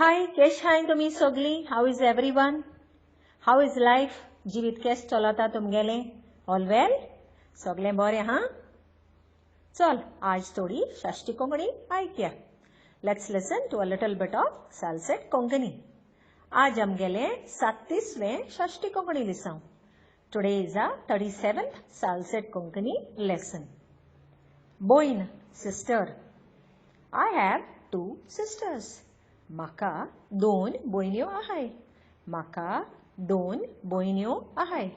हाय, केश हाय तुमी सगळीं? How is everyone? How is life? जिवीत केश चलता तुमगेलें? ऑल वेल? सगळें बरें हा? चल, आज थोडी Sashti Konkani आयकया. Let's listen to a little bit of Salcete Konkani. आज आमगेलें 37वें Sashti Konkani लिसांव. Today is a 37th Salcete Konkani lesson. बोयन, sister. I have 2 sisters. म्हाका 2 भयण्यो आहाय. म्हाका 2 भयण्यो आहाय.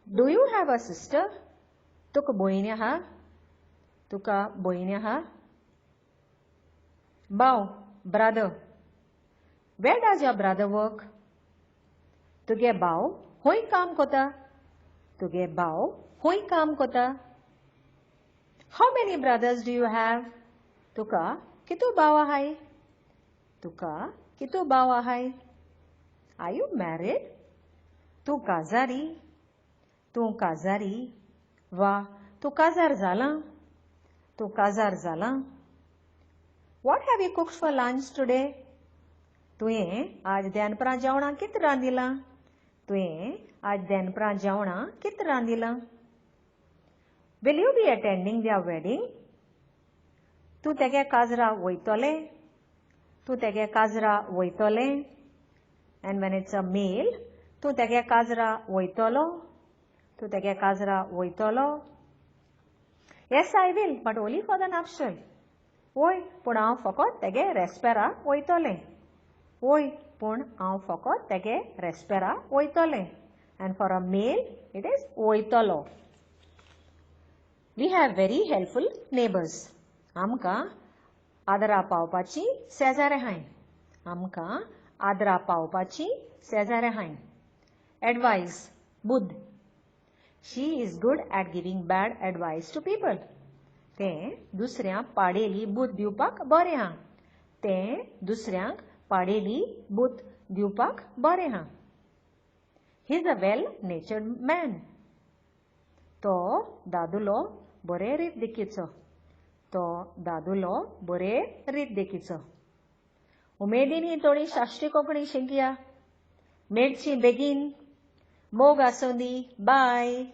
Do you have a sister? तुका भयण आहा? तुका भयण आहा? भाव, brother. Where does your brother work? तुगे भाव खंय काम कोता? तुगे भाव खंय काम कोता? How many brothers do you have? तुका कितू भाव आहाय? तुका कितू भाव आहाय? Are you married? तूं काजारी? तूं काजारी? वा तूं काजार जालां? तूं काजार जालां? What have you cooked for lunch today? तुवें आज दनपरां जेवणाक कितें रांदिलां? तुवें आज दनपरां जेवणाक कितें रांदिलां? Will you be attending their wedding? तूं तेगे काजरा वयतलें? तूं तेगे काजरा वयतलें? And when it's a male, तूं तेगे काजरा वयतलो? तूं तेगे काजरा वयतलो? Yes, I will, but only for the nuptial. वय, पूण हांव फकत तेगे रेस्पेरा वयतलें. वय, पूण हांव फकत तेगे रेस्पेरा वयतलें. And for a male, it is वयतलो. We have very helpful neighbors. आमकां आदरा पावपाची शेजारी आहाय. आमकां आदरा पावपाची शेजारी आहाय. Advice, Buddha. She is good at giving bad advice to people. तें दुसऱ्यांक पाडेली बुद्ध दिवपाक बरें आहा. तें दुसऱ्यांक पाडेली बुद्ध दिवपाक बरें आहा. He is a well natured man. तो दादुलो बरे रीत देखीचो. तो दादुलो बरे रीत देखीचो. उमेदीन ही थोडी साश्टी कोंकणी शिकया. मेळची बेगीन. मोग आसूं दी. बाय.